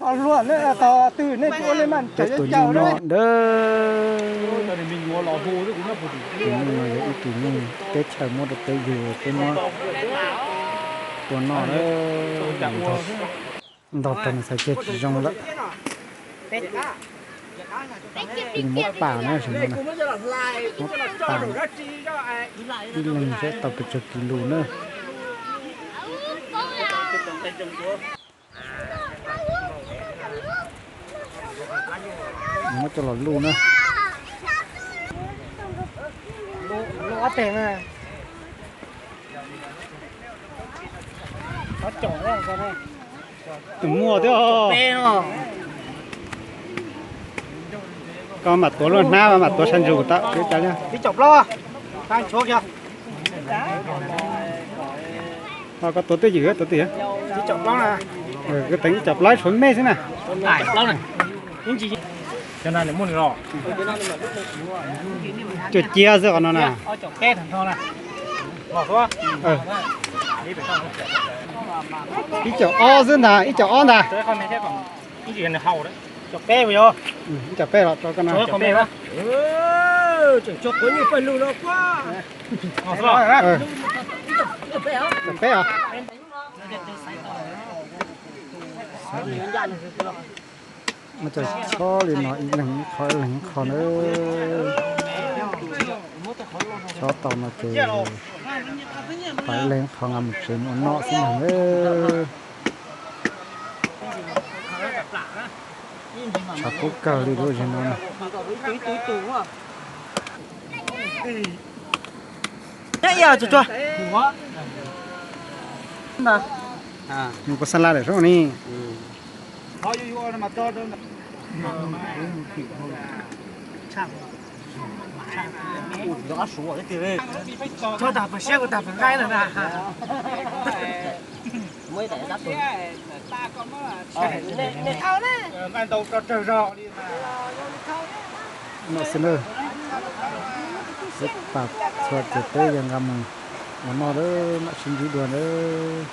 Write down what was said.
Peb tus nyuj noj ntawd. Tus nyuj no yog ib tus nyuj teb chaws muab rau peb yug, peb muab tua noj na. Ntog rau nws xav kiag tsis zoo lawm. Muab pam na, muab pam ib leeg saib tau pes tsawg kis lus na. Muab coj los luj na. Tus muaj thiab. Koj mam tuav luaj hnab, mam tuav sab ntsuj tau. Koj tuav twj ywm, tuav twj ywm. Teev ib co plaub tshuav mej xwb na. Cov cia xwb qhov no na. Ib co ob xwb ntag, ib co ob ntag. Ib co peb los rau koj no. Peb os. Muab coj chob li no ib leeg ib qho ib leeg ib qho na. Chob tau no ces pab ib leeg ib qho nqa mus tsev mus ua noj xwb ntag na. Tshav kub kawg li lub zig no na. Mus koj xab laj lawm sub ni. Noj xwb na. Peb pam txhua ces peb yuav nqa mus ua noj lawm, mam sib ntsib dua lawm.